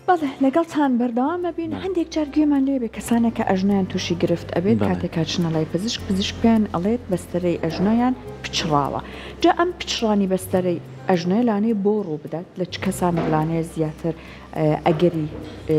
بەڵێ لەگەڵتان بەردەوام ئەبین، هەندێک جار گوێمان لێ بێ کەسانێک کە ئەژنۆیان تووشی گرفت ئەبێت کاتێک ئەچنە لای پزیشک، پزیشک پێیان ئەڵێت بەستەرەی ئەژنۆیان پچڕاوە، جا ئەم پچڕانی بەستەرەی ئەژنۆیە لانەیە بۆ ڕوو بدات، لە چ کەسانێک لانەیە زیاتر ئەگەری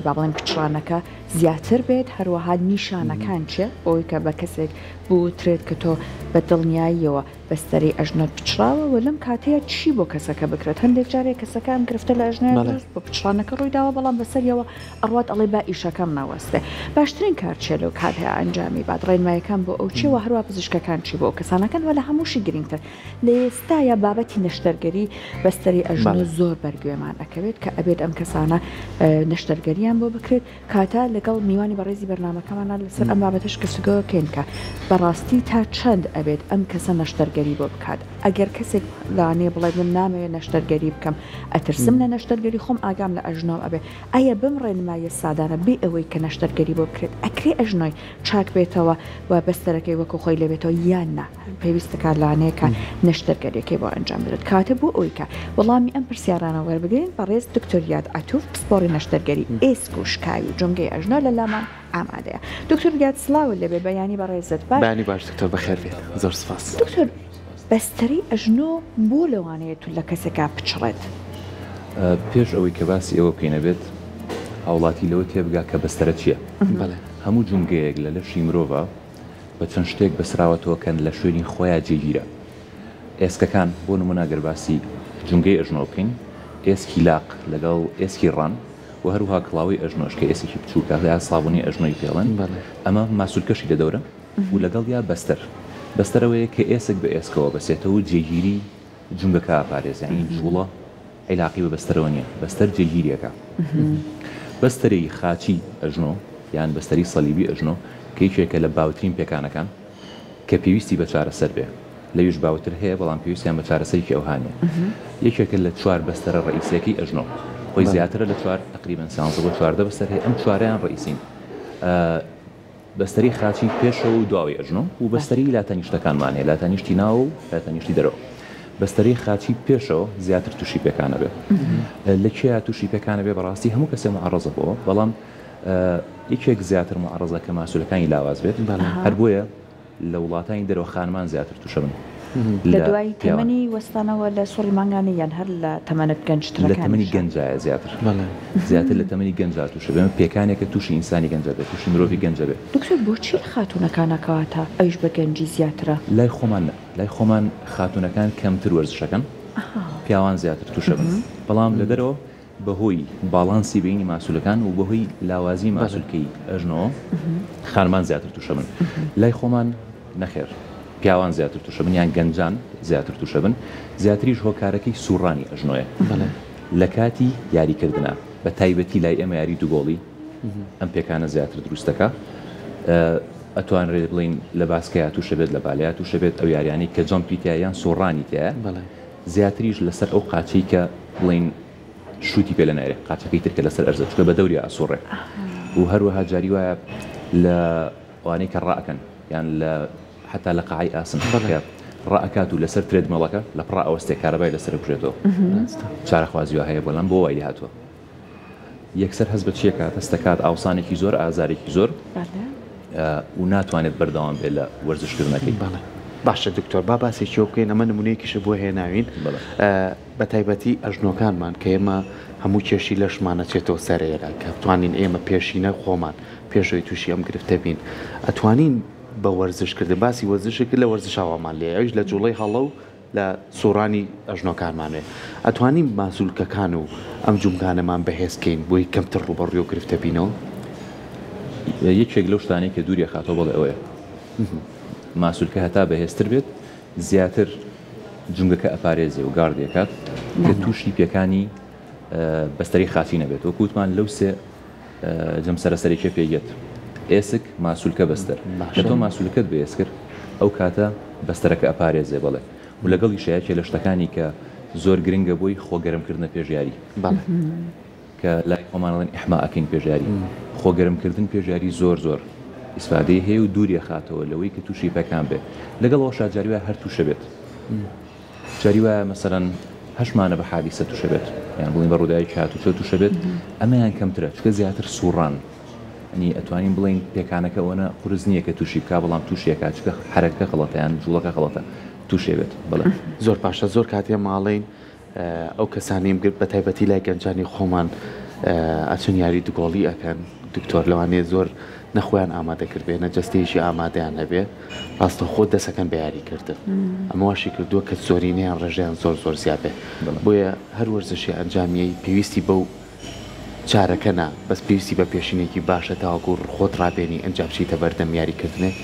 با بڵێین پچڕانەکە زیاتر بێت، هەروەها نیشانەکان چیە بۆ ئەوەی کە بە کەسێک بوترێت کە تۆ بە دڵنیاییەوە بەستەرەی ئەژنۆت پچڕاوە و لەم کاتەیا چی بۆ کەسەکە بکرێت؟ هەندێک جار هەیە کەسەکە ئەم گرفتە لە ئەژنۆیا دروست بووە، پچڕانەکە ڕوویداوە بەڵام بەسەریەوە ئەڕوات ئەڵێ با ئیشەکەم نەوەستێ. باشترین کار چیە لەو کاتەیا ئەنجامی بات؟ ڕێنمایەکان بۆ ئەو چیە و هەروا پزیشکەکان چی بۆ ئەو کەسانەکەن و لە هەمووشی گرینگتر لە ئێستایا بابەتی نەشتەرگەری بەستەرەی ئەژنۆ زۆر بەرگوێمان ئەکەوێت کە ئەبێت ئەم کەسانە نەشتەرگەریان بۆ بکرێت. کاتە لەگەڵ میوانی بەڕێزی بەرنامەکەمانا لەسەر ئەم بابەتەش گفتوگۆ کەین کە بەڕاستی تا چەند ئەبێت ئەم کەسە نەشتەرگەری بۆ بکات ئەگەر کەسێک لەوانەیە بڵێت من نامەوێت نەشتەرگەری بکەم ئەترسم لە نەشتەرگەری خۆم ئاگام لە ئەژنۆم ئەبێ ئایا بەم ڕێنماییە سادانە بێ ئەوەی کە نەشتەرگەری بۆ بکرێت ئەکرێ ئەژنۆی چاک بێتەوە و بەستەرەکەی وەکو خۆی لێبێتەوە یان نا؟ پێویست دەکات لەوانەیە کە نەشتەرگەریەکەی بۆ ئەنجام بدرێت. کەواتە بۆ ئەوەی کە وەڵامی ئەم پرسیارانە وەربگرین بەڕێز دکتۆر یاد عەتوف پسپۆڕی نەشتەرگەری ئێسک و شکاوی جومگەی ئەژنۆ لە لامان ئامادەیە. دکتۆر یاد سڵاوت لێبێ بەیانی بەڕێزت باش. بەیانی باش دکتۆر بەخێر بێیت زۆر سوپاس. دکتۆر بەستەرەی ئەژنۆ بۆ لەوانەیە تو لە کەسێکا پچڕێت؟ پێش ئەوەی کە باسی ئەوە بکەین ئەبێت هاوڵاتی لەوە تێبگا کە بەستەرە چیە؟ هەموو جومگەیەک لە لەشی مرۆڤا بە چەند شتێک بەسراوەتەوە کە لە شوێنی خۆیا جێگیرە. ئێسکەکان، بۆ نموونە گەر باسی جومگەی ئەژنۆ بکەین، ئێسکی لاق لەگەڵ ئێسکی ڕان و هەروەها کڵاوەی ئەژنۆش کە ئێسکێکی بچووکە یا سابوونی ئەژنۆی پێڵێن، ئەمە ماسولکەشی لە دەورە و لەگەڵیا بەستەر. بەستەر ئەوەیە کە ئێسک بە ئێسکەوە بەسێتەوە و جێگیری جومگەکە ئەپارێزێ، یانی جووڵە عیلاقەی بە بەستەرەوە نییە، بەستەر جێگیریەکە. بەستەری خاچی ئەژنۆ یان بەستەری سەلیبی ئەژنۆ کە یەکێکە لە باوترین پێکانەکان کە پێویستی بە چارەسەر بێ، لەویش باوتر هەیە بەڵام پێویستیان بە چارەسەرێکی ئەوها نییە. یەکێکە لە چوار بەستەرە ڕەئیسیەکەی ئەژنۆ، خۆی زیاترە لە چوار، تەقریبەن سیانزە بۆ 14 بەستەر هەیە، ئەم چوارەیان ڕەئیسین. بەستەری خاچی پێشەوە و دواوەی ئەژنۆ و بەستەری لاتەنیشتەکانمان هەیە، لاتەنیشتی ناوە و لاتەنیشتی دەرەوە. بەستەری خاچی پێشەوە زیاتر تووشی پێکان ئەبێ. لە کێیا تووشی پێکان ئەبێ؟ بەڕاستی هەموو کەسێ موعەڕەزە بۆوە، بەڵام یەکێک زیاتر موعەڕەزە کە ماسولەکانی لاواز بێت، هەر بۆیە لە وڵاتانی دەرەوە خانمان زیاتر تووشە بن. لە دوای تەمەنی وەستانەوە لە سوڕی مانگانە یان هەر لە تەمەنە گەنجترەکانیشا؟ لە تەمەنی گەنجایە زیاتر. زیاتر لە تەمەنی گەنجا تووشە بێ. پێکانێکە تووشی ئینسانی گەنجە بێ، تووشی مرۆڤی گەنجە بێ. دکتۆر بۆچی لە خاتوونەکانا کەواتە ئەویش بە گەنجی زیاترە؟ لای خۆمان نا. لای خۆمان خاتوونەکان کەمتر وەرزشەکەن، پیاوان زیاتر تووشە بن. بەڵام لە دەرەوە بەهۆی باڵانسی بەینی ماسولەکان و بەهۆی لاوازی ماسولکەی ئەژنۆوە خانمان زیاتر تووشەبن. لای خۆمان نەخێر پیاوان زیاتر تووشەبن یان گەنجان زیاتر تووشەبن، زیاتریش هۆکارەکەی سوڕانی ئەژنۆیە لە کاتی یاریکردنا، بە تایبەتی لای ئێمە یاری دووگۆڵی ئەم پێکانە زیاتر دروست دەکا. ئەتوانرێت بڵێین لە باسکەیا تووشە بێت، لە بالەیا تووشە بێت، ئەو یاریانەی کە جەمپی تیایە یان سوڕانی تیایە. زیاتریش لەسەر ئەو قاچەی کە بڵێین شوتی پێ لەنایرێ قاچەکەی تر کە لەسەر ئەرزە چونکە بە دەوریا ئەسوڕێ و هەروەها جاری وایە لە ئەوانەی کە ڕائەکەن یان لە حتا لە قاعی ئاسن کە ڕائەکات و لەسەر ترێدمێڵەکە لە پڕا ئەوەستێ کارەبای لەسەر بکوژێتەوە چارەخوازی وا هەیە بەڵام بۆ وای لێهاتووە یەکسەر هەست بە چی ئەکات؟ هەست دەکات ئاوسانێکی زۆر، ئازارێکی زۆر و ناتوانێت بەردەوام بێت لە وەرزشکردنەکەی. بەڵێ باشە دکتۆر با باسێکی ئەوە بکەین ئەمە نمونەیەکیشە بۆ هێناوین بە تایبەتی ئەژنۆکانمان کە ئێمە هەموو کێشی لەشمان ئەچێتەوە سەر ئێرە کە بتوانین ئێمە پێشینە خۆمان پێشەوەی تووشی ئەم گرفتە بین ئەتوانین بە وەرزشکردن باسی وەرزشێک کرد لە وەرزشا وامان لێیە ئەویش لە جوڵەی هەڵە و لە سوڕانی ئەژنۆکانمان بێ ئەتوانین ماسولکەکان و ئەم جومگانەمان بەهێز کەین بۆی کەمتر ڕووبەڕووی ئەو گرفتە بینەوە؟ یەکێک لەو شتانەی کە دووری ئەخاتەوە بەڵێ ئەوەیە ماسولکە هەتا بەهێزتر بێت زیاتر جومگەکە ئەپارێزێ و گاردی ئەکات کە تووشی پێکانی بەستەری خاچی نەبێت وەکو وتمان لەو سێ جەمسەرە سەرەکیە پێک یەت ئێسک ماسولکە بەستەر کە تۆ ماسولکەت بەهێز کرد ئەو کاتە بەستەرەکە ئەپارێزێ بەڵێ و لەگەڵیشا یەکێ لە شتەکانی کە زۆر گرنگە بۆی خۆ گەرم کردنە پێش یاری کە لای خۆمان ئەڵێن ئیحما ئەکەین پێش یاری خۆ گەرم کردن پێش یاری زۆر زۆر ئیسفادەی هەیە و دووری ئەخاتەوە لەوەی کە تووشی پێکان بێ لەگەڵ ئەوەشا جاری وایە هەر تووشە بێت جاری وایە مەسەلەن هەشمانە بە حادیسە تووشە بێت. یان بڵێین بە ڕووداوێکی هاتوچۆ تووشە بێت ئەمەیان کەمترە چونکە زیاتر سوڕان ینی ئەتوانین بڵێین پێکانەکە ئەوەنە قورس نییە کە تووشی بکا بەڵام تووشی ئەکات چونکە حەرەکەکە غەڵەتە یان جوڵەکە غەڵەتە تووشێ بێت بەڵێ. زۆر باشە زۆر کات ئێمە ئەڵێین ئەو کەسانەیم گرت بە تایبەتی لای گەنجانی خۆمان ئەچن یاری دگۆڵی ئەکەن دکتۆر لەوانەیە زۆر نە خۆیان ئامادە کردبێ نە جەستەیەکی ئامادەیان هەبێ ڕاستەوخۆ دەسەکەن بە یاری کردن ئەمە واشی کردووە کە زۆرینەیان ڕێژەیان زۆر زۆر زیاد بێ بۆیە هەر وەرزشی ئەنجامیەی پێویستی بەو چارەکە نا بەس پێویستی بە پێشینێکی باشە تاوەکو خۆت ڕابێنی ئنجا بچیتە بەردەم یاری کردنێک.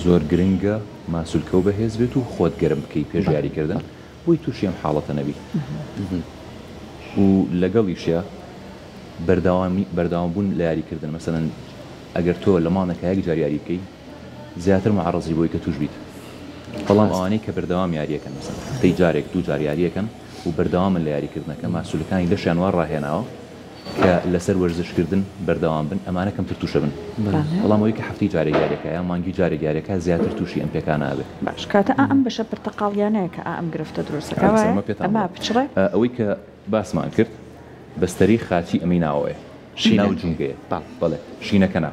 زۆر گرنگە ماسولکەو بەهێز بێت و خۆت گەرم بکەی پێش یاری کردن بۆی توشی ئەم حاڵەتە نەبی و لەگەڵیشیا بەردەوامی بەردەوام بوون لە یاری کردن مەسەلەن ئەگەر تۆ لە مانگێکا یەک جار یاری بکەی زیاتر معەڕەزی بۆی کە توش بیت بەڵام ئەوانەی کە بەردەوام یاریەکەن مەسەلەن هەفتەی جارێک دوو جار یاریەکەن و بەردەوامن لە یاریکردنەکە ماسولەکانی لەشیان وا ڕاهێناوە کە لەسەر وەرزش کردن بەردەوام بن ئەمانە کەمتر توشەبن بەڵام ئەوەی کە هەفتەی جارێک یاریەکا یان مانگی جارێک یاریەکا زیاتر توشی ئەم پێکانە ئەبێ. باش کاتە ئا ئەم بەشە پرتەقاڵیانەیە کە ئا ئەم گرفتە دروست ئەکا لەسەر وایە؟ ئەمە پێتان ئەمە بڵێم پچڕێ؟ ئەوەی کە باسمان کرد بەستەرەی خاچی ئەمەی ناوەوەیە ناو شینەکەی جومگەیە بەڵێ. بەڵێ شینەکە نا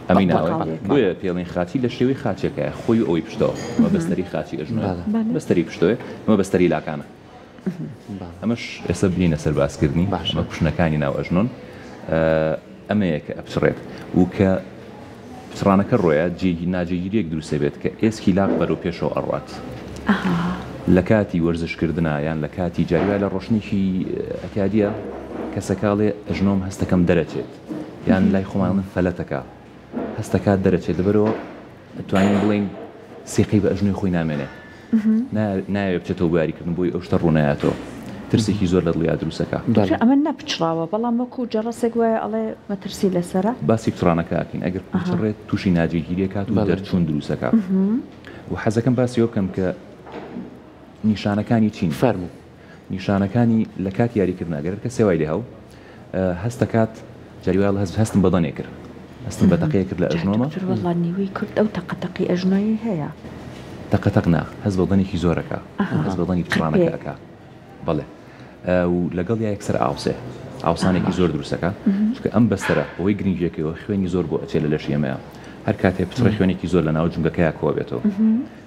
ئەمەی ناوەیە پرتەقاڵیەکە. بۆیە پێڵین خاچی لە شێوەی خاچێکایە خۆی و ئەوەی پشتەوە ئەمە بەستەرەی خاچی ئەژنۆیە بەڵێ. بەڵێ. بەستەرەی پشتەوەیە ئەمە بەستەرەی لاکانە. ئەمەش ئێستا بێینە سەر باسکردنی باشە. ئەمە کوشنەکانی ناو ئەژنۆن ئەمەیە کە ئەپچڕێت و کە پچڕانەکە ڕۆیە جێگی ناجێگیریەک دروست ئەبێت کە ئێسکی لاق بەرەو پێشەوە ئەڕوات لە کاتی وەرزشکردنا یان لە کاتی جاری وایە لە ڕۆشنێکی ئەتیادیە کەسەکە ئەڵێ ئەژنۆم هەستەکەم دەرەچێت یان لای خۆمان ئەڵێن فەلەتەکە هەستەکات دەرەچێت لەبەرەوە ئەتوانین بڵێین سیقەی بە ئەژنۆی خۆی نامێنێ نایەوێ بچێتەوە بۆ یاریکردن بۆی ئەو شتە ڕوونایەتەوە ترسێکی زۆر لە دڵیا دروستەکا. دکتۆر ئەمە نەپچڕاوە بەڵام وەکو جەڕەسێک وایە ئەڵێ مەترسی لەسەرە. باسی پچڕانەکە ئەکەین ئەگەر بچڕێت توشی ناجێگیری ئەکات و دەرچوون دروست ئەکا و حەزەکەم باسی ئەوە بکەم کە نیشانەکانی چین؟ فەرموو. نیشانەکانی لە کاتی یاریکردنا گەر کەسێ وای لێ هاو هەست دەکات جاری وایە هەست هەستم بە دەنێ کرد هەستم بە تەقەیە کرد لە جا ئەژنۆمە دکتۆر وەڵا نیوەی کورد ئەو تەقە تەقی ئەژنۆیەی هەیە. تەقە تەق نا هەست بە دەنێکی زۆر ئەکا ئەها هەست بە دەنگی پچڕانەکە قرپێ. ئەکا بەڵێ و لەگەڵیا یەکسەر ئاوسێ ئاوسانێکی زۆر دروست ئەکا چونکە ئەم بەستەرە بەهۆی گرنگیەکەیەوە خوێنی زۆر بۆ ئەچێ لە لەشی ئێمەیا هەر کاتێ پچڕێ خوێنێکی زۆر لە ناو جومگەکەیا کۆئەبێتەوە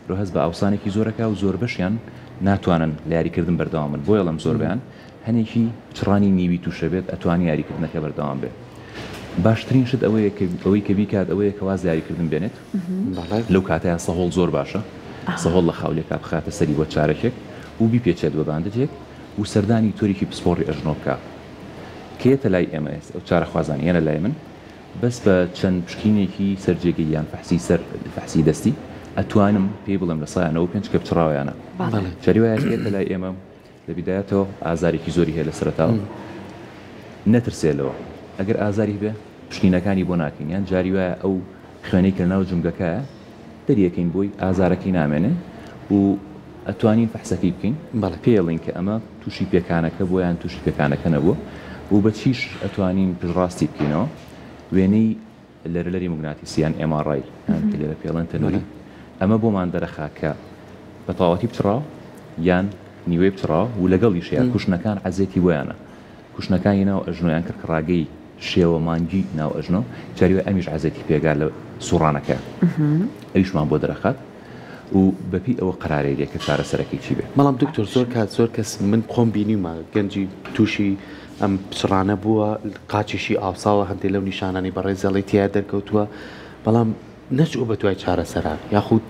مرۆ هەست بە ئاوسانێکی زۆر ئەکا و زۆربەشیان ناتوانن لە یاریکردن بەردەوام بن بۆیە ئەڵێم زۆربەیان هەنێکی پچڕانی نیوی توشە بێت ئەتوانێ یاریکردنەکە بەردەوام بێ باشترین شت ئەوەیە کە ئەوەی کە بیکات ئەوەیە کە واز لە یاریکردن بێنێت لەو کاتەیا سەهۆڵ زۆر باشە سەهۆڵ لە خاولێکا بخاتە سەری بۆ چارەکێک و بیپێچێت بە باندجێک و سەردانی تۆرێکی پسپۆڕی ئەژنۆ بکا کە یەتە لای ئێمە ئەو چارەخوازانە یەنە لای من بەس بە چەند پشکینێکی سەر جێگەی یان فەحسی سەر فەحسی دەستی ئەتوانم پێی بڵێم 95% کە پچڕاوە یانە. جاری وایە کە یەتە لای ئێمە لە بیدایەتەوە ئازارێکی زۆری هەیە لە سەرەتاوە نەترسێ لەوە ئەگەر ئازاری هەبێ پشکنینەکانی بۆ ناکەین یان جاری وایە ئەو خوێنەی کە لەناو جومگەکایە دەریەکەین بۆی ئازارەکەی نامێنێ و ئەتوانین فەحسەکەی بکەین پێڵین کە ئەمە تووشی پێکانەکە بووە یان تووشی پێکانەکە نەبووە و بە چیش ئەتوانین پشتڕاستی بکەینەوە وێنەی لەرەلەری موگناتیسی یان MRI یان کە لێرە پێڵێن تەنوری ئەمە بۆمان دەرەخا کە بە تەواوەتی پچڕاوە یان نیوەی پچڕاوە و لەگەڵیشیا کوشنەکان عەزێتی بۆیانە کوشنەکانی ناو ئەژنۆ یان کڕکڕاگەی شێوە مانگی ناو ئەژنۆ جاری وایە ئەمیش عەزێتی پێگا لە سوڕانەکەیا ئەویشمان بۆ دەرەخات و بەپێی ئەوە قەرارەی لێ کە چارەسەرەکەی چی بێ. بەڵام دکتۆر زۆر کات زۆر کەس من خۆم بینیومە گەنجی تووشی ئەم پچڕانە بووە قاچیشی ئاوساوە هەندێ لەو نیشانانەی بەڕێز ئەڵێی تیا دەرکەوتووە بەڵام نەچووە بە دوای چارەسەرا یاخود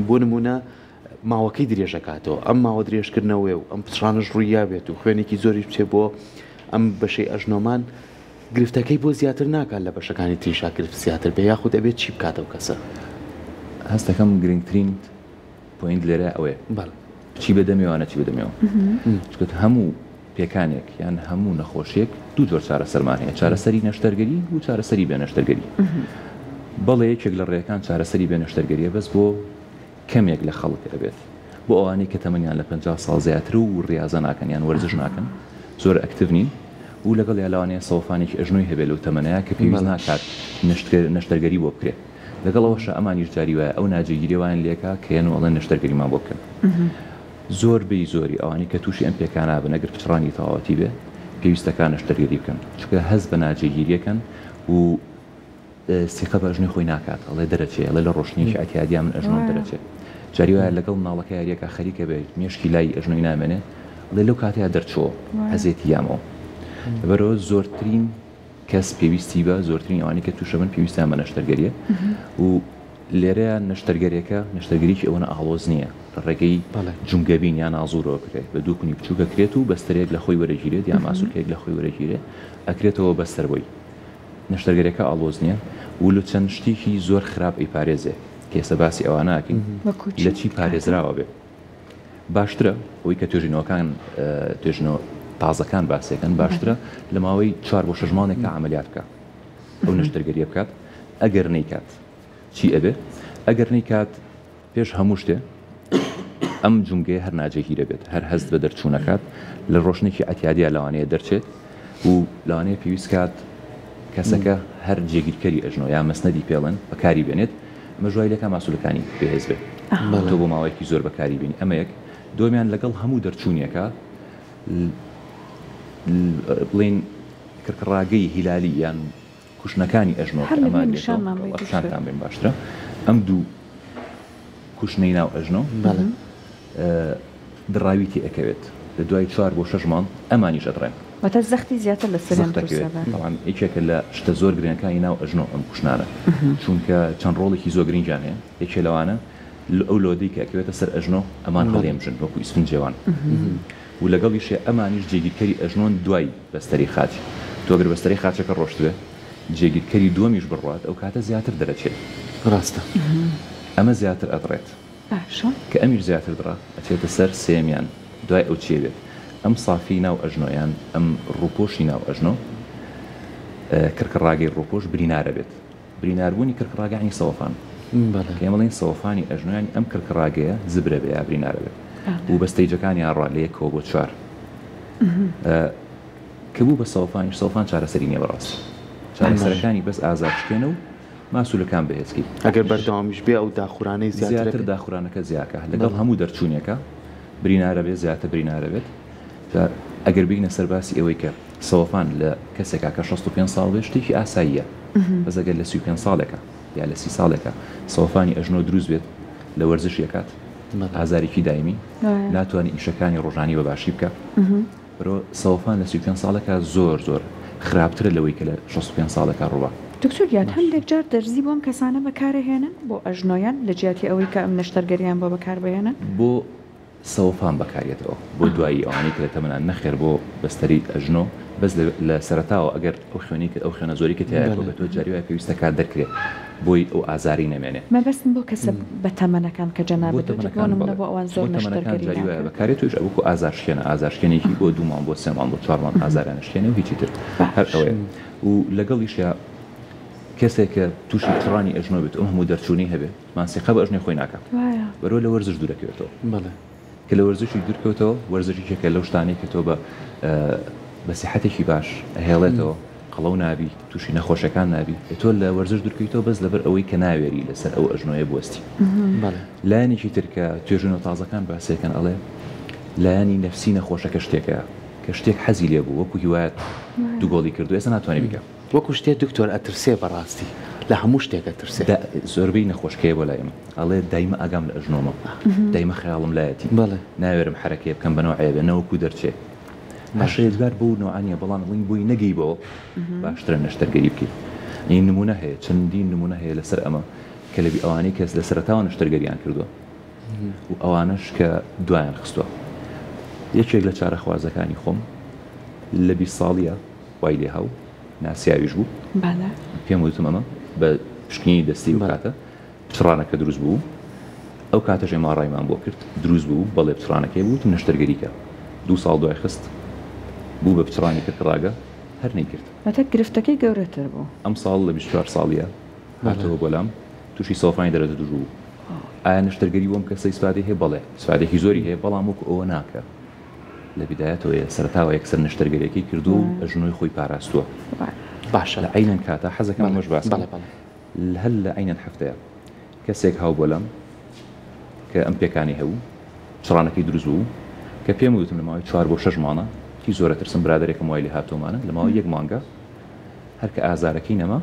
بۆ نمونە ماوەکەی درێژەکاتەوە ئەم ماوە درێژکردنەوەی و ئەم پچڕانەش ڕوویابێت و خوێنێکی زۆریش بچێ بۆ ئەم بەشەی ئەژنۆمان گرفتەکەی بۆ زیاتر ناکات لە بەشەکانی تریشا گرفت زیاتر بێ یاخود ئەبێت چی بکات ئەو کەسە؟ هەستەکەم گرنگترین point لێرە ئەوەیە بەڵێ. بچی بە دەمێوە نەچی بە دەمێوە چونکە هەموو پێکانێک یان هەموو نەخۆشیەک دوو جۆر چارەسەرمان هەیە چارەسەری نەشتەرگەری و چارەسەری بێ نەشتەرگەری بەڵێ یەکێک لە ڕێیەکان چارەسەری بێ نەشتەرگەریە بەس بۆ کەمێک لە خەڵک ئەبێت بۆ ئەوانەی کە تەمەنیان لە 50 ساڵ زیاترە و ڕیازە ناکەن یان وەرزش ناکەن زۆر active نین و لەگەڵیا لەوانەیە سەوەفانێکی ئەژنۆی هەبێت لەو تەمەنەیا کە پێویست ناکات نەشتەرگەری بۆ بکرێت لەگەڵ ئەوەشا ئەمانیش جاری وایە ئەو ناجێگیریە وایان لێکا کە یەن و ئەڵێن نەشتەرگەریمان بۆ بکەن. زۆر بەی زۆری ئەوانەی کە تووشی ئەم پێکانە بن ئەگەر پچڕانی تەواوەتی بێ پێویستەکا نەشتەرگەری بکەن چونکە هەست بە ناجێگیریەکەن و سیقە بە ئەژنۆی خۆی ناکات ئەڵێ دەرەچێ ئەڵێ لە ڕۆشنیەکی ئەتیادیا من ئەژنۆم دەرەچێ جاری وایە لەگەڵ مناڵەکە یاریەکە خەریکە بێ مێشکی لای ئەژنۆی نامێنێ ئەڵێ لەو کاتەیا دەرچۆ حەزێتی یامەوە لەبەرەوە زۆرترین کەس پێویستی بە زۆرترین ئەوانەی کە تووشە بن پێویستیان بە نەشتەرگەریە و لێرەیا نەشتەرگەرێکە نەشتەرگەریی ئەوەنە ئاڵۆز نییە لە ڕێگەی جومگەبین یا نازوورەوە کرێ بە دوو کونی بچووک ئەکرێت و بەستەرێک لە خۆی وەرەگیرێت یا ماسولکەیەک لە خۆی وەرەگیرێ ئەکرێتەوە بەستەر بۆی. نەشتەرگەرێکە ئاڵۆز نییە و لە چەند شتێکی زۆر خراپ ئەیپارێزێ کە ئێستا باسی ئەوانە ئەکەین لە چی پارێزراوە بێ باشترە ئەوەی کە توێژینەوەکان توێژینەوە تازەکان باسیەکەن باشترە لە ماوەی چوار بۆ شەش مانگێکا عەمەلیات بکا ئەو نەشتەرگەریە بکات ئەگەر نەیکات چی ئەبێ ئەگەر نەیکات پێش هەموو شتێ ئەم جومگەیە هەر ناجێگیرە بێت هەر هەست بە دەرچوونەکات لە ڕۆشنێکی ئەتیادیا لەوانەیە دەرچێت و لەوانەیە پێویست کات کەسەکە هەر جێگیرکەری ئەژنۆ یا مەسنەدی پێڵێن بەکاری بێنێت ئەمە ژوای لەکە ماسولەکانی بەهێز بێت تۆ بۆ ماوەیەکی زۆر بەکاری بینی ئەمە یەک دومیان لەگەڵ هەموو دەرچوونیەکە بڵین کڕکڕاگەی هیلالی یان کوشنەکانی ئەژنۆ هەر کە لە ئەمە بێ ئەگرێتەوە نیشانمان بەی وەڵا دکتۆر. پیشانتان بەین باشترە ئەم دوو کوشنەی ناو ئەژنۆ بەڵێ. دڕاوی تێ ئەکەوێت لە دوای چوار بۆ شەش مانگ ئەمانیش ئەدڕێن. واتە زەختی زیاتر لە سەریان زەخت دروست ئەکەوێت ئەبێ. تەبعەن یەکێکە لە شتە زۆر گرنگەکانی ناو ئەژنۆ ئەم کوشنانە چونکە چەند ڕۆڵێکی زۆر گرنگیان هەیە یەکێ لەوانە ئەو لۆدەی کە ئەکەوێتە سەر ئەژنۆ ئەمان بەڵێ. هەڵیەمژن وەکو ئیسفنجێوان و لەگەڵیشێ ئەمانیش جێگیرکەری ئەژنۆن دوای بەستەری خاچ. تۆ گەر بەستەرەی خاچەکە ڕۆشتبێ جێگیرکەری دووەمیش بڕوات ئەو کاتە زیاتر دەرەچێ. ڕاستە. ئەمە زیاتر ئەدڕێت. باشە. کە ئەمیش زیاتر دڕا ئەچێتە سەر سێیەمیان دوای ئەو چیە بێت ئەم سافی ناو ئەژنۆ یان ئەم ڕووپۆشی ناو ئەژنۆ کڕکڕاگەی ڕووپۆش برینارە بێت. بریناربوونی کڕکڕاگە یانی سەوەفان. بەڵێ. کە ئێمە ئەڵێین سەوەفانی ئەژنۆ یانی ئەم کڕکڕاگەیە زبرە بێ یا برینارە بێ و بە ستەیجەکانیا ڕا لە یەکەوە بۆ چوار. کە بوو بە سەوەفانیش سەوەفان چارەسەری نییە بەڕاستی. چارەسەرەکانی بەس ئازارشکێنە و ماسولەکان بەهێزکەی. ئەگەر بەردەوامیش بێ ئەو داخورانەی زیاتر زیاتر داخورانەکە زیاکە لەگەڵ هەموو دەرچوونێکا برینارە بێ زیاتر برینارە بێت. جا ئەگەر بێینە سەر باسی ئەوەی کە سەوەفان لە کەسێکا کە 65 ساڵ بێ شتێکی ئاساییە بەس ئەگەر لە 35 ساڵێکا یا لە سی ساڵێکا سەوەفانی ئەژنۆ دروست بێت لە وەرزش یەکات ئازارێکی دایمی ناتوانێت ئیشەکانی ڕۆژانی بە باشی بکە برۆ سەوەفان لە 35 ساڵێکا زۆر زۆر خراپترە لەوەی کە لە 65 ساڵێکا ڕووبا. دکتۆر گیان هەندێک جار دەرزی بۆ ئەم کەسانە بەکارەهێنن بۆ ئەژنۆیان لە جیاتی ئەوەی کە ئەم نەشتەرگەریان بۆ بەکاربهێنن؟ بۆ سەوەفان بەکاریەتەوە بۆ دوایی ئەوانەی کە لە تەمەنان نەخێر بۆ بەستەری ئەژنۆ بەس لە سەرەتاوە ئەگەر ئەو خوێنەی کە ئەو خوێنە زۆری کە تیایە کۆبێتەوە جاری وایە پێویستە کات دەرکرێ بۆی ئەو ئازارەی نەمێنێ. مەبەستم بۆ کەسە بەتەمەنەکان کە بۆ جەنابت وتت بۆ تەمەنەکان نمونە بەڵێ بۆ ئەوان زۆر بۆ تەمەنەکان نەشتەرگەری جاری وایە ناکرێت. بەکارێت تۆیش وەکو ئازارشکێنە ئازارشکێنێکی بۆ دوو مانگ بۆ سێ مانگ بۆ چوار مانگ ئازاریان ئەشکێنێ و هیچی تر هەر باش. ئەوەیە و لەگەڵیشیا کەسێک کە تووشی پچڕانی ئەژنۆ بێت و ئەم هەموو دەرچوونەی هەبێ ماسیقە بە ئەژنۆی خۆی ناکا. وایە. بەرەو لە وەرزش دوورەکەوێتەوە. بەڵێ. کە لە وەرزشیش دوورکەوتەوە، وەرزش یەکێکە لەو شتانەی کە تۆ بە بە سیحەتێکی باش ئەهێڵێتەوە، قەڵەو نابی، تووشی نەخۆشیەکان نابی. ئێ تۆ لە وەرزش دوورکەویتەوە بەس لەبەر ئەوەی کە ناوێری لەسەر ئەو ئەژنۆیە بوەستی. بەڵێ. لایەنێکی تر کە توێژینەوە تازەکان باسیەکەن ئەڵێ لایەنی نەفسی نەخۆشەکە شتێکە کە شتێک حەزی لێ بوو وەکو هیوایەت دوو گۆڵی کردووە ئێستا ناتوانێ بیکا. وەکو شتێ دکتۆر ئەترسێ بەڕاستی لە هەموو شتێک ئەترسێ. دا زۆربەی نەخۆش کەیە بۆ لای ئێمە ئەڵێ دایمە ئاگام لە ئەژنۆمە دایمە خەیاڵم لایەتی بەڵێ. ناوێرم حەرەکەیە بکەم بە نەوعێ بێ نەوەکو دەرچێ باشە یەجگار بەو نەوعە نیە بەڵام ئەڵێین بۆی نەگەی بەوە باشترە نەشتەرگەری بکەی یعنی نمونە هەیە چەندین نمونە هەیە لەسەر ئەمە کە لە ئەوانەی کەس لە سەرەتاوە نەشتەرگەریان کردووە و ئەوانەش کە دوایان خستووە یەکێک لە چارەخوازەکانی خۆم لە 20 ساڵیە وای لێ هاو ناسیاویش بوو بەڵێ. پێم وتم ئەمە بە پشکنینی دەستی ئەو کاتە پچڕانەکە دروست بوو ئەو کاتەش ئێمە ڕایمان بۆ کرد دروست بوو بەڵێ پچڕانەکەی بوو وتم نەشتەرگەری کە دوو ساڵ دوای خست بوو بە پچڕانی کرکڕاگە هەر نەیکرد. واتە گرفتەکەی گەورەتر بوو. ئەمساڵ لە 24 ساڵیە هاتەوە بۆ لام تووشی سەوەفانی دەرەجە دوو بوو. ئایا نەشتەرگەری بۆ ئەم کەسە ئیسفادەی هەیە؟ بەڵێ ئیسفادەیەکی زۆری هەیە بەڵام وەکو ئەوە ناکە لە بیدایەتەوە یە سەرەتاوە یەکسەر نەشتەرگەریەکەی کردووە و ئەژنۆی خۆی پاراستووە. باشە. لە عەینەن کاتا حەزەکەم ئەمەش باس بکەم هەر لە عەینەن هەفتەیە کەسێک هاو بۆلام کە ئەم پێکانەی هەبوو چڕانەکەی دروست بوو کە پێم وتم لە ماوەی چوار بۆ شەش مانە وتی زۆر ئەترسم برادەرێکم وای لێ هاتوومانە لە ماوەی یەک مانگا هەر کە ئازارەکەی نەما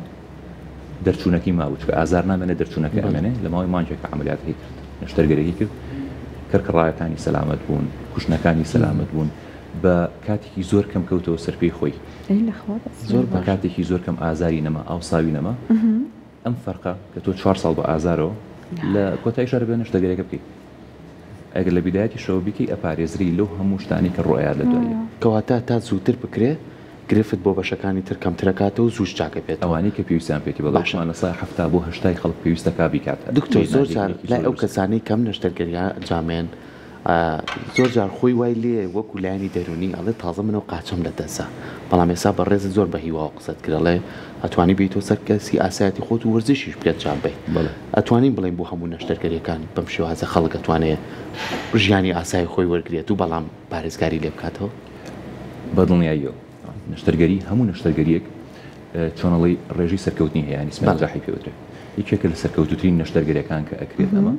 دەرچوونەکەی مابوو چونکە ئازار نامێنێ دەرچوونەکە ئەمێنێ لە ماوەی مانگێکا عەمەلیاتەکەی کرد نەشتەرگەریەکەی کرد کەرکەڕایەکانی سەلامەت بوون کوشنەکانی سەلامەت بوون بە کاتێکی زۆر کەم کەوتەوە سەر پێی خۆی ئەی لەخوا بەس زۆر بە کاتێکی زۆر کەم ئازاری نەما ئاوساوی نەما ئەم فەرقە کە تۆ چوار ساڵ بە ئازارەوە لە کۆتاییشا دەبێ نەشتەرگەریەکە بکەی ئەگەر لە بیدایەتیشەوە بیکەی ئەپارێزری لەو هەموو شتانەی کە ڕوئەیات لە دواییە. کەواتە تا زووتر بکرێ گرفت بۆ بەشەکانی تر کەمترەکاتەوە و زووش چاکەبێتەوە. ئەوانەی کە پێویستیان پێیەتی بەڵێ باشە. وتمان لە سای 70 بۆ هەشتای خەڵک پێویستەکا بیکات دکتۆر زۆر جار نادیەکەیەکی لای زۆر ئەو دروستە. کەسانەی کەم نەشتەرگەریە ئەنجامێن زۆر جار خۆی وای لێیە وەکو لایەنی دەرونی ئەڵێ تازە من ئەو قاچەم لە دەستدا بەڵام ئێستا بەڕێزت زۆر بە هیواوە قسەت کرد ئەڵێ ئەتوانی بێیتەوە سەر کەسی ئاسایەتی خۆت و وەرزشیش بکەیت ئەنجام بەیت بەڵێ. ئەتوانین بڵێین بۆ هەموو نەشتەرگەریەکان بەم شێوازە خەڵک ئەتوانێ ژیانی ئاسایی خۆی وەرگرێت و بەڵام پارێزگاری لێ بکاتەوە؟ بە دڵنیاییەوە نەشتەرگەری هەموو نەشتەرگەریەک چۆن ئەڵێی ڕێژەی سەرکەوتنی هەیە یانی سمێ بەڵێ. نەجاحی پێ وترێ یەکێکە لە سەرکەوتووترین نەشتەرگەریەکان کە ئەکرێت ئەمە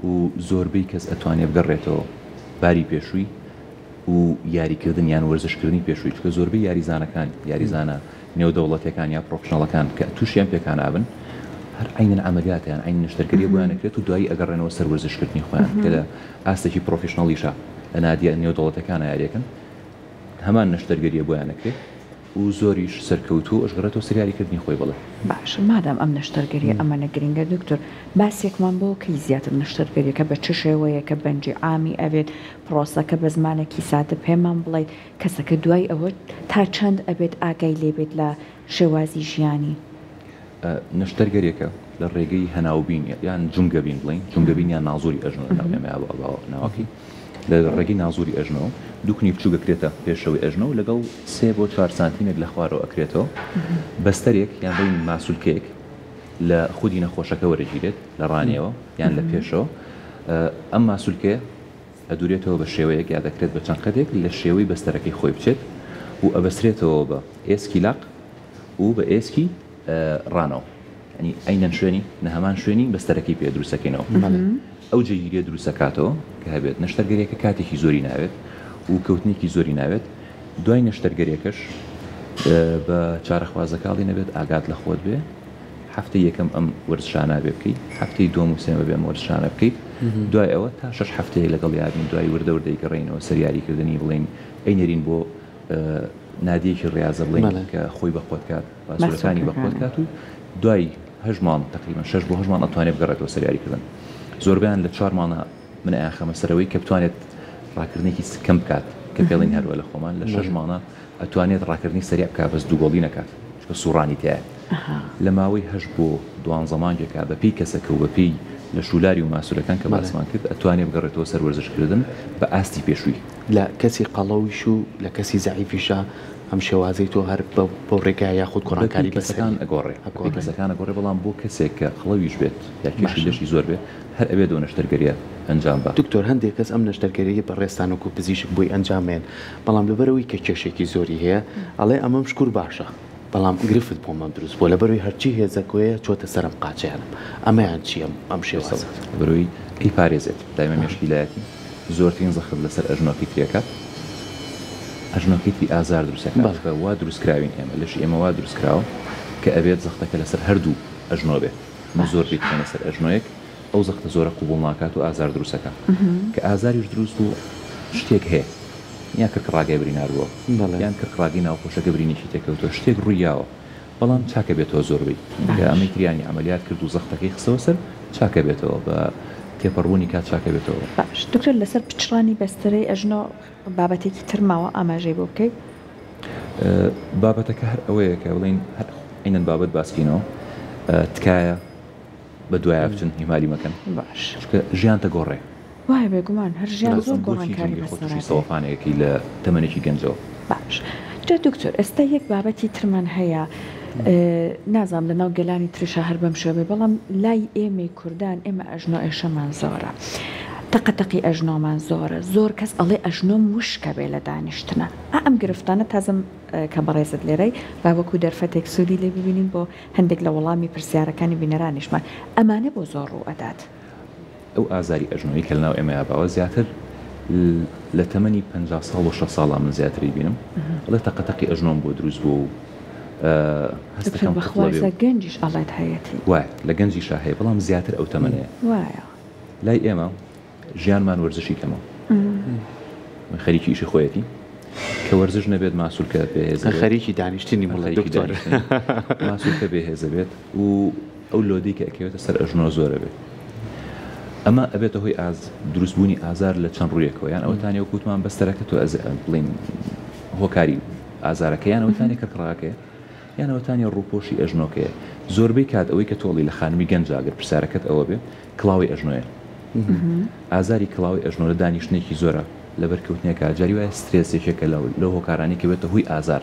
و زۆربەی کەس ئەتوانێ بگەڕێتەوە باری پێشووی و یاریکردن یان وەرزشکردنی پێشووی چونکە زۆربەی یاریزانەکان یاریزانە نێودەوڵەتیەکان یا پرۆفشنەڵەکان کە تووشی ئەم پێکانە ئەبن هەر عەینەن عەمەلیاتە یان عەینەن نەشتەرگەریە بۆیان ئەکرێت و دوایی ئەگەڕێنەوە سەر وەرزشکردنی خۆیان کە لە ئاستێکی پرۆفیشنەڵیشا لە نادیە نێودەوڵەتیەکانا یاریەکەن هەمان نەشتەرگەریە بۆیان ئەکرێ و زۆریش سەرکەوتوو و ئەشگەڕێتەوە سەر یاریکردنی خۆی بەڵێ. باشە مادام ئەم نەشتەرگەریە ئەمەنە گرنگە دکتۆر باسێکمان بۆ کەی زیاتر نەشتەرگەریەکە بە چ شێوەیەکە بەنجی عامی ئەبێت پرۆسەکە بە زمانێکی سادە پێمان بڵێیت کەسەکە دوای ئەوە تا چەند ئەبێت ئاگای لێ بێت لە شێوازی ژیانی؟ نەشتەرگەریەکە لە ڕێگەی هەناوبین یان جومگەبین بڵێین جومگەبین یان نازوری ئەژنۆ لەناو ئێمەیا باوە ناوەکەی لە ڕێگەی نازوری ئەژنۆ دوو کونی بچووک ئەکرێتە پێشەوەی ئەژنۆ و لەگەڵ سێ بۆ چوار سانتیمێک لە خوارەوە ئەکرێتەوە بەستەرێک یان بڵێین ماسولکەیەک لە خودی نەخۆشەکە وەرەگیرێت لە ڕانیەوە یان لە پێشەوە ئەم ماسولکەیە ئەدورێتەوە بە شێوەیەک یا دەکرێت بە چەند قەدێک لە شێوەی بەستەرەکەی خۆی بچێت و ئەبەسرێتەوە بە ئێسکی لاق و بە ئێسکی ڕانەوە یانی عەینەن شوێنی نە هەمان شوێنی بەستەرەکەی پێ دروستەکەینەوە ئەو جێگیریە دروستەکاتەوە کە هەبێت نەشتەرگەریەکە کاتێکی زۆری ناوێت و کەوتنێکی زۆری ناوێت دوای نەشتەرگەریەکەش بە چارەخوازەکاڵی نەبێت ئاگات لە خۆت بێ هەفتەی یەکەم ئەم وەرزشانە بێ بکەیت هەفتەی دووەم و سێمە بێ ئەم وەرزشانە بکەیت دوای ئەوە تا شەش هەفتەیەک لەگەڵ یابین دوای وردە وردە ئەیگەڕێینەوە سەر یاریکردنی بڵێین ئەینێرین بۆ نادیەکی ڕیازە بڵێین کە خۆی بە قوت کات باسوورەکانی بە قوت کات و دوای هەشت مانگ تقریبا شەش بۆ هەشت مانگ ئەتوانێت بگەڕێتەوە سەر یاریکردن زۆربەیان لە چوار مانگە من ئەیانخەمە سەرەوەی کە بتوانێت ڕاکردنێکی کەم بکات کە پێڵین هەروە لە خۆمان لە شەش مانگە ئەتوانێت ڕاکردنی سەریع بکات بەس دوو گۆڵی نەکات چونکە سوڕانی تیایە لە ماوەی هەشت بۆ دوانزە مانگێکا بە پێی کەسەکە و بە پێی لەشولاری و ماسولەکان کە باسمان کرد ئەتوانێ بگەڕێتەوە سەر وەرزش کردن بە ئاستی پێشووی. لە کەسی قەڵەویش و لە کەسی زەعیفیشا ئەم شێوازەی تۆ هەر بەو ڕێگایە یاخود بە پێی گۆڕانکاری بەسەری کەسەکان ئەگۆڕێ بە پێی ئەگۆڕێ؟ کەسەکان ئەگۆڕێ بەڵام بۆ کەسێک کە قەڵەویش بێت یا کێشی باشە. لەشی زۆر بێ هەر ئەبێت ئەو نەشتەرگەریە ئەنجام با. دکتۆر هەندێک کەس ئەم نەشتەرگەریە بەڕێزتان وەکو پزیشک بۆی ئەنجام مەیەن بەڵام لەبەرئەوەی کە کێشێکی زۆری هەیە ئەڵێ ئەمەم شکور باشە بەڵام گرفت بۆ مەم دروست بووە لەبەرئەوەی هەرچی هێزەکۆیە چۆتە سەر ئەم قاچەیانم ئەمەیان چیە ئەم شێوازە؟ لەبەرئەوەی ئەیپارێزێت دایمە مێشکی لایەتی زۆرترین زەخت لەسەر ئەژنۆکەی تری ئەکات ئەژنۆکەی تری ئازار دروست ئەکات چونکە وا دروست کراوین ئێمە لەشی ئێمە وا دروست کراوە کە ئەبێت زەختەکە لەسەر هەردوو ئەژنۆ بێت ئەمە زۆر پێی بخەینە سەر ئەژنۆیەک ئەو زەختە زۆرە قبوڵ ناکات و ئازار دروست ئەکات کە ئازاریش دروست بوو شتێک هەیە یا کرکڕاگای برینار بووە یان کرکڕاگەی ناوپۆشەکە برینێکی تێکەوتووە شتێک ڕووی یاوە بەڵام چاکە بێتەوە زۆربەی کە ئەمەی تریانی عەمەلیات کرد و زەختەکەی خستەوە سەر چاکە بێتەوە بە تێپەڕبوونی کات چاکە بێتەوە. باش دکتۆر لەسەر پچڕانی بەستەرەی ئەژنۆ بابەتێکی تر ماوە ئاماژەی بۆ بکەی؟ بابەتەکە هەر ئەوەیە کە بڵێین هەر عەینەن بابەت باسکەینەوە تکایە بە دوایا بچن ئیهمالی مەکەن باش. چونکە ژیانتە گۆڕێ. وایە بێگومان هەر ژیان زۆر بۆچی گۆڕانکاری جەنگی خۆت بەسەرا توشی دێ. سەوەفانێکەکەی لە تەمەنێکی گەنجەوە. باش جا دکتۆر ئێستا یەک بابەتی ترمان هەیە نازانم لەناو گەلانی تریشا هەر بەم شێوە بێ بەڵام لای ئێمەی کوردان ئێمە ئەژنۆ ئێشەمان زۆرە تەقە تەقی ئەژنۆمان زۆرە زۆر کەس ئەڵێ ئەژنۆم وشکە بێ لە دانیشتنا ئا ئەم گرفتانە تازەم کە بەڕێزت لێرەی با وەکو دەرفەتێک سوودی لێ ببینین بۆ هەندێک لە وەڵامی پرسیارەکانی بینەرانیشمان ئەمانە بۆ زۆر ڕوو ئەدات؟ ئەو ئازاری ئەژنۆیەی کە لەناو ئێمەیا باوە زیاتر لە تەمەنی 50 ساڵ و 60 ساڵا من زیاتری بینم ئەڵێ تەقەتەقی ئەژنۆم بۆ دروست بووە و هەستەکەم قفڵە بێ. گەنجیش ئەڵێت هەیەتی. وایە لە گەنجیشا هەیە بەڵام زیاتر ئەو تەمەنەیە. وایە. لای ئێمە ژیانمان وەرزشی کەمە. خەریکی ئیشی خۆیەتی. کە وەرزش نەبێت ماسولکە بێهێز ئەبێت. خەریکی دانیشتنی بڵێ دکتۆر. ماسولکە بێهێز ئەبێت و ئەو load ەی کە ئەکەوێتە سەر ئەژنۆ زۆر ئەبێت. ئەمە ئەبێتە هۆی ئاز دروستبوونی ئازار لە چەند ڕوویەکەوە یان ئەوەتانێ وەکو وتمان بەستەرەکە تۆ ئەز بڵێین هۆکاری ئازارەکە یان ئەوەتانێ کڕکڕاکەیە یان ئەوەتانێ ڕووپۆشی ئەژنۆکەیە. زۆربەی کات ئەوەی کە تۆ ئەڵێی لە خانمی گەنجا گەر پرسیارەکەت ئەوە بێ کڵاوەی ئەژنۆیە. ئازاری کڵاوەی ئەژنۆ لە دانیشتنێکی زۆرە لە بەرکەوتنێکا جاری وایە سترێس یەکێکە لەو هۆکارانەی کە بێتە هۆی ئازار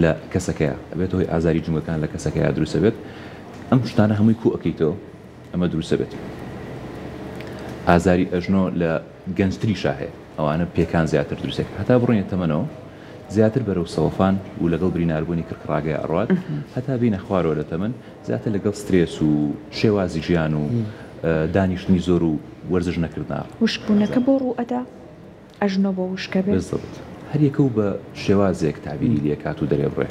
لە کەسەکەیا ئەبێتە هۆی ئازاری جومگەکان لە کەسەکەیا دروست ئەبێت ئەم شتانە هەمووی کۆ ئەکەیتەوە ئەمە دروست ئەبێت ئازاری ئەژنۆ لە گەنجتریشا هەیە ئەوانە پێکان زیاتر دروست ئەکەن هەتا بڕۆینە تەمەنەوە زیاتر بەرەو سەوەفان و لەگەڵ بریناربوونی کڕکڕاگەیا ئەڕوات هەتا بینە خوارەوە لە تەمەن زیاتر لەگەڵ سترێس و شێوازی ژیان و دانیشتنی زۆر و وەرزش نەکردنا. وشکبوونەکە بۆ ڕوو ئەدا؟ ئەژنۆ بۆ وشکە بێ؟ بالضبط هەر یەکە و بە شێوازێک تەعبیری لێ کات و دەرێبڕێ.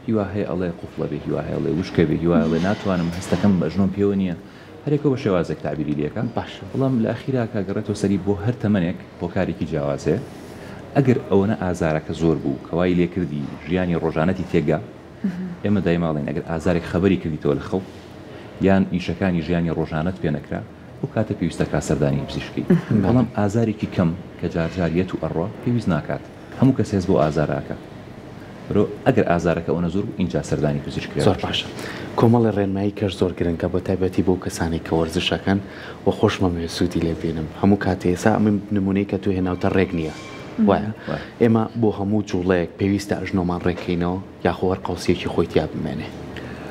هیوا هەیە ئەڵێ قوفڵە بێ، هیوا هەیە ئەڵێ وشکە بێ، هیوا ئەڵێ ناتوانم هەستەکەم ئەژنۆم پێوە نییە. هەر یەکە و بە شێوازێک تەعبیری لێ کا. باشە. بەڵام لە ئەخیرا کە گەڕێتەوە سەری بۆ هەر تەمەنێک هۆکارێکی جیاواز هەیە. ئەگەر ئەوەنە ئازارەکە زۆر بوو کە وای لێ کردی ژیانی ڕۆژانەتی تێکدا، ئێمە دایمە ئەڵێین ئەگەر ئازارێک خەبەری کردیتەوە لە خەو یان ئیشەکانی ژیانی ڕۆژانەت پێ نەکرا ئەو کاتە پێویستە کا سەردانی پزیشک کەی بەڵام ئازارێکی کەم کە جار جار یەت و ئەڕوا پێویست ناکات هەموو کەس هەست بەو ئازارە ئەکا برۆ ئەگەر ئازارەکە ئەوەنە زۆر بوو ئینجا سەردانی پزیشک کرا زۆر باشە کۆمەڵی ڕێنمایی کەش زۆر گرنگە بە تایبەتی بۆ کەسانێک کە وەرزش ئەکەن و خۆشمەمەوێ سوودی لێ بینم هەموو کاتێ ئێستا ئەمن نمونەی کە تۆ هێناوتە ڕێک نییە وایە ئێمە بۆ هەموو جوڵەیەک پێویستە ئەژنۆمان ڕێککەینەوە یاخۆ هەر قەوسیەکی خۆی تیا بمێنێ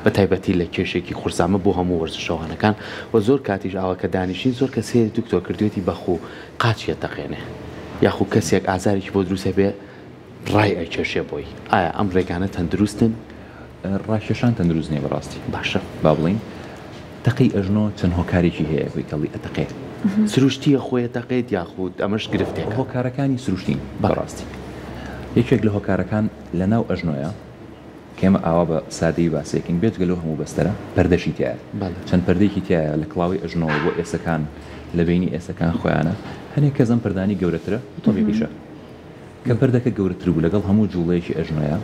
بە تایبەتی لە کێشێکی قورسا ئەمە بۆ هەموو وەرزشەوانەکان و زۆر کاتیش ئاوا کە دانیشین زۆر کەس هەیە دکتۆر کردوێتی بە خوو قاچی ئەتەقێنێ یاخو کەسێک ئازارێکی بۆ دروست ئەبێ ڕای ئەکێشێ بۆی ئایا ئەم ڕێگانە تەندروستن؟ ڕاکێشان تەندروست نیە بەڕاستی. باشە. با بڵێین تەقەی ئەژنۆ چەند هۆکارێکی هەیە ئەوەی کە ئەڵێی ئەتەقێ. سروشتیە خۆی ئەتەقێت یاخود ئەمەش گرفتێکە؟ هۆکارەکانی سروشتین بەڕاستی. یەکێک لە هۆکارەکان لەناو ئەژنۆیە کە ئێمە ئاوا بە سادەیی باسی ئەکەین بێجگە لەو هەموو بەستەرە پەردەشی تیایە. چەند پەردەیەکی تیایە لە کڵاوەی ئەژنۆوە بۆ ئێسەکان لە بەینی ئێسەکان خۆیانە. هەنێک کەس ئەم پەردانەی گەورەترە و تەبیعیشە. کە پردەکە گەورەتر بوو لەگەڵ هەموو جووڵەیەکی ئەژنۆیا،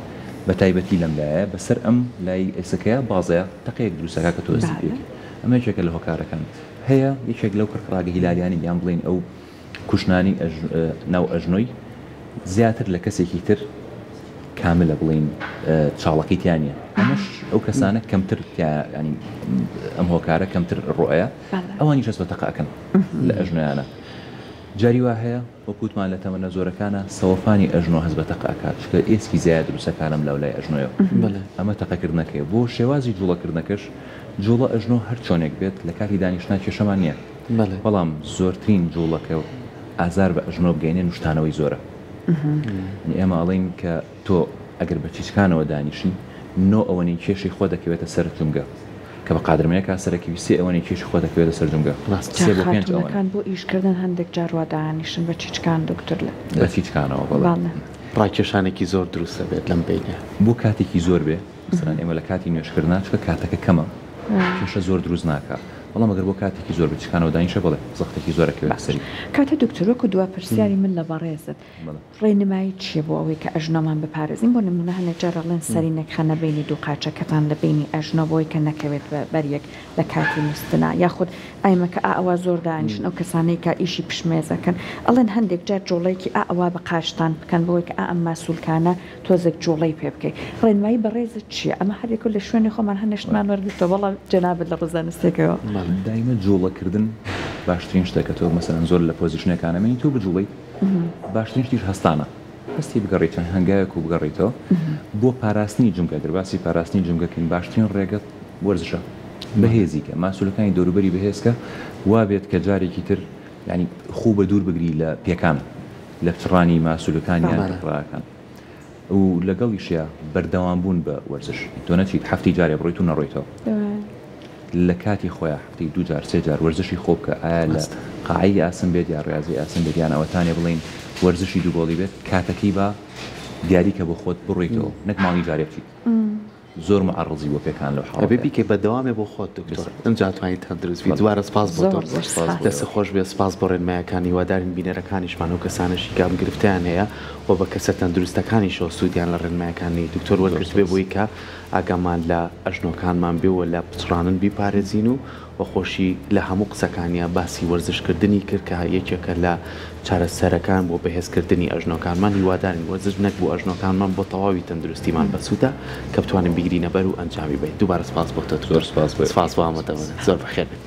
بە تایبەتی لەم لایەیە، بە سەر ئەم لای ئێسکەیا بازەیە تەقەیەک دروست ئەکا کە تۆ هەستی پێ ئەکەی. ئەمە یەکێکە لە هۆکارەکان. هەیە یەکێک لەو کڕکڕاگە هیلالیانەی یان بڵێین ئەو کوشنانەی ئەژ ناو ئەژنۆی زیاتر لە کەسێکی تر کاملە بڵێین چاڵەکەی تیا نییە. ئەمەش ئەو کەسانە کەمتر تیا یانی ئەم هۆکارە کەمتر ڕوئەیا ئەوانیش هەست بە تەقە ئەکەن لە ئەژنۆیانە. جاری وا هەیە وەک وتمان لە تەمەنە زۆرەکانا سەوەفانی ئەژنۆ هەست بە تەقە ئەکات چونکە ئێسکی زیایە دروست ئەکا لەم لاو لای ئەژنۆیەوە ئەمە تەقەکردنەکەیە بۆ شێوازی جوڵەکردنەکەش جوڵە ئەژنۆ هەر چۆنێک بێت لە کاتی دانیشتنا کێشەمان نیە بەڵام زۆرترین جوڵە کە ئازار بە ئەژنۆ بگەینێ نوشتانەوەی زۆرە یانی ئێمە ئەڵێین کە تۆ ئەگەر بە چیچکانەوە دانیشی نۆ ئەوەنەی کێشی خۆ دەکەوێتە سەر جومگە کە بە قادرمەیەکا سەرەکەوی سێ ئەوەنەی کێشی خۆ دەکەوێتە سەر جومگە ڕاستە سێ بۆ پێنج ئەوەنە. خاتوونەکان بۆ ئیش کردن هەندێک جار وا دائەنیشن بە چیچکان دکتۆر لە. بە چیچکانەوە بەڵێ. بەڵێ. ڕاکێشانێکی زۆر دروست ئەبێت لەم بەینە. بۆ کاتێکی زۆر بێ مەسەلەن ئێمە لە کاتی نوێژ کردنا چونکە کاتەکە کەمە کێشە زۆر دروست ناکا بەڵام ئەگەر بۆ کاتێکی زۆر بە چیچکانەوە دانیشە بەڵێ زەختێکی زۆر ئەکەوێتە باش سەری. کاتە دکتۆر وەکو دوا پرسیاری من لە بەڕێزت بەڵێ. ڕێنمایی چیە بۆ ئەوەی کە ئەژنۆمان بپارێزین بۆ نمونە هەنێک جار ئەڵێن سەرینێک خەنە بەینی دوو قاچەکەتان لە بەینی ئەژنۆ بۆی کە نەکەوێت بە بەر یەک لە کاتی نوستنا یاخود ئایمە کە ئائەوا زۆر دانیشن ئەو کەسانەی کە ئیشی پشمێزەکەن ئەڵێن هەندێک جار جوڵەیەکی ئائەوا بە قاچتان بکەن بۆی کە ئا ئەم ماسولکانە تۆزێک جوڵەی پێ بکەی ڕێنمایی بەڕێزت چیە ئەمە هەر یەکەو لە شوێنی خۆمان هەنێ شتمان وەرگرتوە بەڵام جەنابت لە ڕوو زانستێکەوە. دایمە جوڵە کردن باشترین شتە کە تۆ مەسەلەن زۆر لە position ێکا نەمێنی تۆ بجوڵێیت باشترین شتیش هەستانە هەستی بگەڕی چەند هەنگاوێک و بگەڕیتەوە بۆ پاراستنی جومگە گەر باسی پاراستنی جومگە کەین باشترین ڕێگە وەرزشە بەهێزی کە ماسولەکانی دەوروبەری بەهێزکە وا بێت کە جارێکی تر یعنی خوو بە دوور بگری لە پێکان لە پچڕانی ماسولەکان یان ڕاکان و لەگەڵیشیا بەردەوام بوون بە وەرزش تۆ نەچیت هەفتی جارێ بڕۆیت و نەڕۆیتەوە. لە کاتی خۆیا هەفتەی دوو جار سێ جار وەرزشی خۆ بکە ئایا لە قاعەی ئاسن بێت یا ڕیازەی ئاسن بێت یان ئەوەتانێ بڵێین وەرزشی دوو گۆڵی بێت کاتەکەی با دیاری کە بۆ خۆت بڕۆیتەوە نەک مانگی جارێ بچیت زۆر معەڕزی بۆ پێکان لەو حاڵەتەیا. ئەبێ بیکەی بەردەوامێ بۆ خۆت دکتۆر ئینجا توانی تەندروست بیت دووبارە سپاس بۆ تۆ دەستت خۆش بێت سپاس بۆ ڕێنمایەکان هیوادارین بینەرەکانیشمان ئەو کەسانەشی کە ئەم گرفتەیان هەیە و بە کەسە تەندروستەکانیشەوە سوودیان لە ڕێنمایەکانی دکتۆر وەرگرتبێ بۆی کە ئاگامان لە ئەژنۆکانمان بێ و لە پچڕانن بیپارێزین و وە خۆشی لە هەموو قسەکانیا باسی وەرزش کردنی کرد کە یەکێکە لە چارەسەرەکان بۆ بەهێز کردنی ئەژنۆکانمان هیوادارین وەرزش نەک بۆ ئەژنۆکانمان بۆ تەواوی تەندروستیمان بەسوودە کە بتوانین بیگرینە بەر و ئەنجامی بەین دووبارە سپاس بۆ تۆ دکتۆر زۆر سپاس بۆ سپاس بۆ ئامادەبوونت زۆر بەخێر بێی.